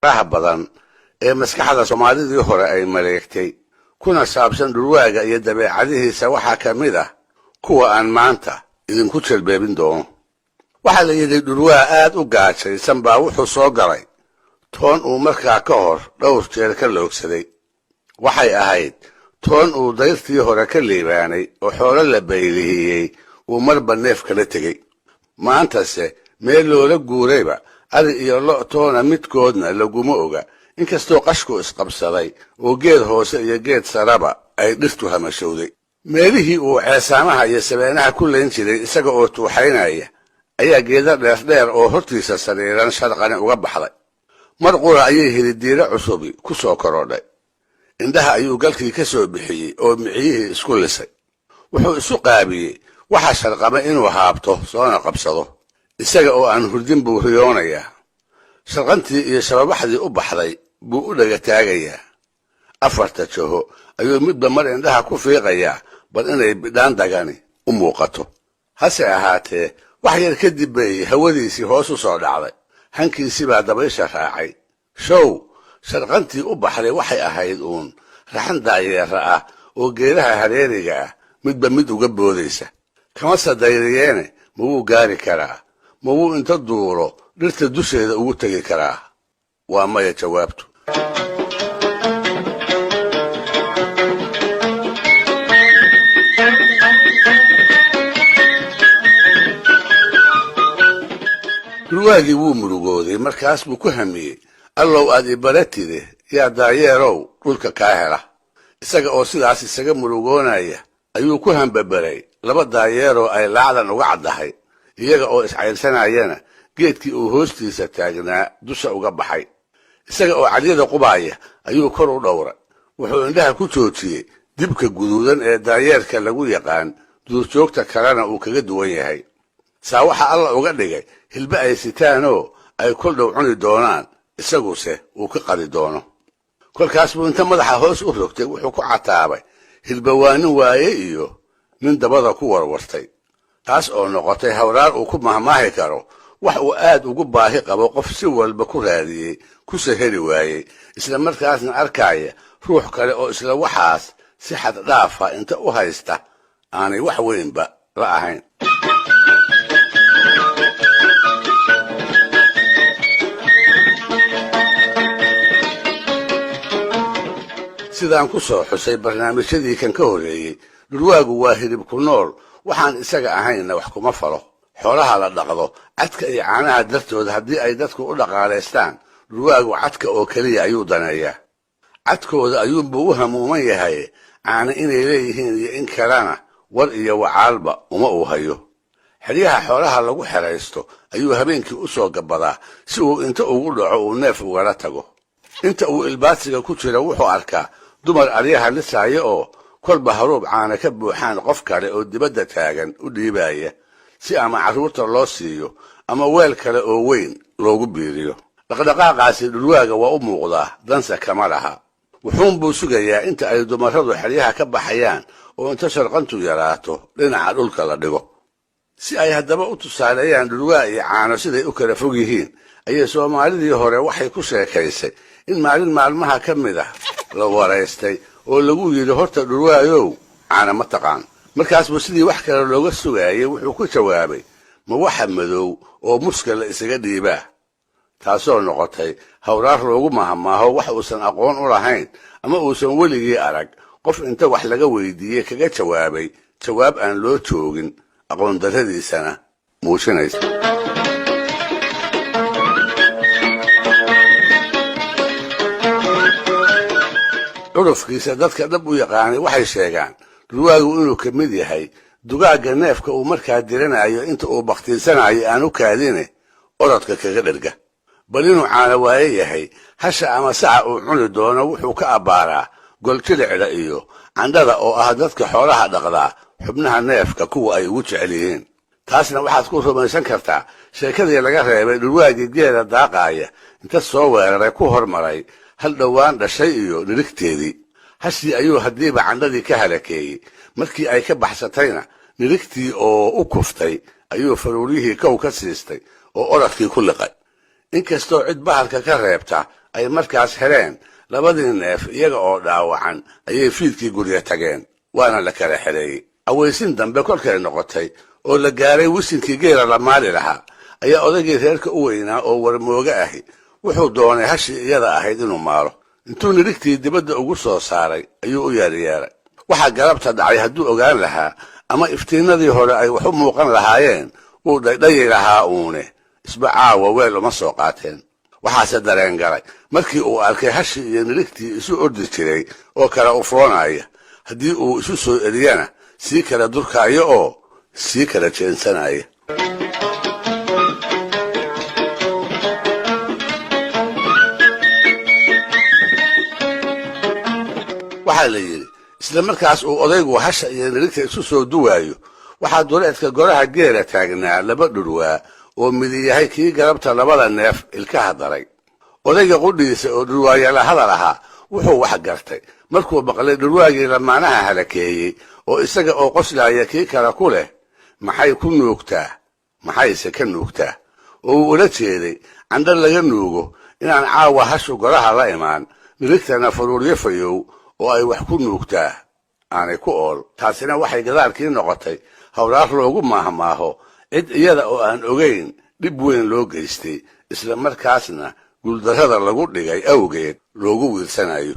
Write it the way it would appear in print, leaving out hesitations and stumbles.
Faraha badan ee maskaxda Soomaalidii hore ay maleegtay kuna saabsan dhurwaaga iyo dabeecadihiisa waxaa ka mid ah kuwa aan maanta idinku jelbeebin doono. Waxaa la yidhi dhurwaa aad u gaajaysan baa wuxuu soo galay toon uu markaa ka hor dhowr jeer ka loogsaday. Waxay ahayd toon uu dayrtii hore ka liibaanay oo xoolo la baylihiyey uu marba neef kala tegey. Maantase meel loola guurayba ari iyo lo' toona midkoodna laguma oga, inkastoo qashku isqabsaday oo geed hoose iyo geed saraba ay dhirtu hamashowday. Meelihii uu ceesaamaha iyo sabeenaha ku layn jiray isaga oo tuuxaynaya ayaa geeda dheerdheer oo hortiisa sariiran sharqani uga baxday. Mar qura ayay hilidiiro cusubi ku soo korodhay. Indhaha ayuu galkii ka soo bixiyey oo miciyihii isku lisay. Wuxuu isu qaabiyey waxa sharqamay inuu haabto soona qabsado. Isaga oo aan hurdin buu riyoonayaa. Sharqantii iyo shababaxdii u baxday buu u dhaga taagayaa. Afarta jaho ayuu midba mar indhaha ku fiiqayaa bal inay bidhaan dagani u muuqato. Hase ahaatee wax yar kadib bay hawadiisii hoos u soo dhacday. Hankiisii baa dabaysha raacay. Show sharqantii u baxday waxay ahayd uun raxan daayeera ah oo geedaha hareeriga ah midba mid uga boodaysa. Kama sadayriyeene ma wuu gaari karaa? Ma wuu inta duulo dhirta dusheeda ugu tegi karaa? Waa maya jawaabtu. Dhurwaagii wuu murugooday, markaas buu ku hamiyey: allow aad ibaratide, yaa daayeerow dhulka kaa hela. Isaga oo sidaas isaga murugoonaya ayuu ku hambabaray laba daayeeroo ay laacdan uga caddahay, iyaga oo iscayrsanayana geedkii uu hoostiisa taagnaa dusha uga baxay. Isaga oo cadyada qubaaya ayuu kor u dhowray. Wuxuu indhaha ku joojiyey dibka guduudan ee daayeerka lagu yaqaan, duurjoogta kalena uu kaga duwan yahay. Saa waxaa Alla uga dhigay hilbe ay sitaanoo ay kol dhow cuni doonaan, isaguse uu ka qadi doono. Kolkaas buu inta madaxa hoos u rogtay wuxuu ku cataabay hilbawaanin waaye iyo nin dabada ku warwartay, taas oo noqotay hawraar uu ku mahmaahi karo wax uu aad ugu baahi qabo qof si walba ku raadiyey kuse heli waayey, isla markaasna arkaaya ruux kale oo isla waxaas si xad dhaafa inta u haysta aanay wax weynba la ahayn. Sidaan ku soo xusay barnaamijyadii kan ka horreeyey, dhurwaagu waa hilib ku nool, waxaan isaga ahaynna wax kuma falo. Xoolaha la dhaqdo cadka iyo caanaha dartood haddii ay dadku u dhaqaalaystaan, dhurwaagu cadka oo keliya ayuu daneeyaa. Cadkooda ayuunbuu u hamuuman yahay, caana inay leeyihiin iyo in kalena war iyo wacaalba uma uu hayo. Xeryaha xoolaha lagu xeraysto ayuu habeenkii u soo gabbadaa si uu inta ugu dhaco uu neef ugala tago. Inta uu ilbaadsiga ku jira wuxuu arkaa dumar aryaha lisaaya oo kolba haruub caana ka buuxaan qof kale oo dibadda taagan u dhiibaya si ama carruurta loo siiyo ama weel kale oo weyn loogu biiriyo. Dhaqdhaqaaqaasi dhurwaaga waa u muuqdaa, danse kama laha. Wuxuunbuu sugayaa inta ay dumarradu xeryaha ka baxayaan oo inta sharqantu yaraato dhinaca dhulka la dhigo. Si ay haddaba u tusaaleeyaan dhurwaa iyo caano siday u kala fog yihiin, ayay Soomaalidii hore waxay ku sheekaysay in maalin maalmaha ka mid ah la waraystay oo lagu yidhi: horta dhurwaayow, caana ma taqaan? Markaas buu sidii wax kale looga sugaayey wuxuu ku jawaabay: ma waxa madow oo muska la isaga dhiibaa? Taasoo noqotay hawraar loogu mahmaaho wax uusan aqoon u lahayn ama uusan weligii arag qof inta wax laga weydiiyey kaga jawaabay jawaab aan loo joogin, aqoon darradiisana muujinaysa. Curufkiisa dadka dhab u yaqaanay waxay sheegaan dhurwaagu inuu ka mid yahay dugaagga neefka uu markaa diranayo inta uu bakhtiinsanayo aan u kaadine orodka kaga dherga. Bal inuu caano waaye yahay, hasha ama saca uu cuni doono wuxuu ka abbaaraa goljilicda iyo candhada oo ah dadka xoolaha dhaqdaa xubnaha neefka kuwa ay ugu jecel yihiin. Taasna waxaad ku rumaysan kartaa sheekadii laga reebay dhurwaagii geela daaqaaya inta soo weeraray ku hormaray hal dhowaan dhashay iyo nirigteedii. Hashii ayuu haddiiba candhadii ka halakeeyey. Markii ay ka baxsatayna nirigtii oo u kuftay ayuu faruuryihii kow ka siistay oo orodkii ku liqay, inkastoo cid bahalka ka reebta ay markaas heleen labadii neef iyaga oo dhaawacan ayay fiidkii gurya tageen, waana la kala xereeyey. Awaysin dambe kolkay noqotay oo la gaaray wisinkii geela la maali lahaa, ayaa odaygii reerka u weynaa oo warmooge ahi wuxuu doonay hashii iyada ahayd inuu maalo. Intuu nirigtii dibadda ugu soo saaray ayuu u yeeryeeray. Waxaa galabta dhacay hadduu ogaan lahaa ama iftiinadii hore ay wax u muuqan lahaayeen, wuu dhaydhayi lahaa uune, isba caawa weel uma soo qaateen. Waxaase dareen galay markii uu arkay hashii iyo nirigtii isu ordi jiray oo kala ufoonaya, haddii uu isu soo eriyana sii kala durkaaya oo sii kala jeensanaya. Waxaa la yidhi isla markaas uu odaygu hasha iyo nirigta isu soo duwaayo, waxaa duleedka goraha geela taagnaa laba dhurwaa oo midi yahay kii galabta labada neef ilkaha daray. Odayga qudhiisa oo dhurwaayala hadal ahaa wuxuu wax gartay markuu maqlay dhurwaagii lamaanaha halakeeyey oo isaga oo qoslaaya kii kale ku leh, "Maxay ku nuugtaa, maxayse ka nuugtaa?" Oo uu ula jeeday candho laga nuugo inaan caawa hashu goraha la imaan, nirigtana faruuryo fayow oo ay wax ku nuugtaa aanay ku ool. Taasina waxay gadaalkii noqotay hawraar loogu maahmaaho cid iyada oo aan ogayn dhib weyn loo geystay, isla markaasna guuldarrada lagu dhigay awgeed loogu wiirsanayo.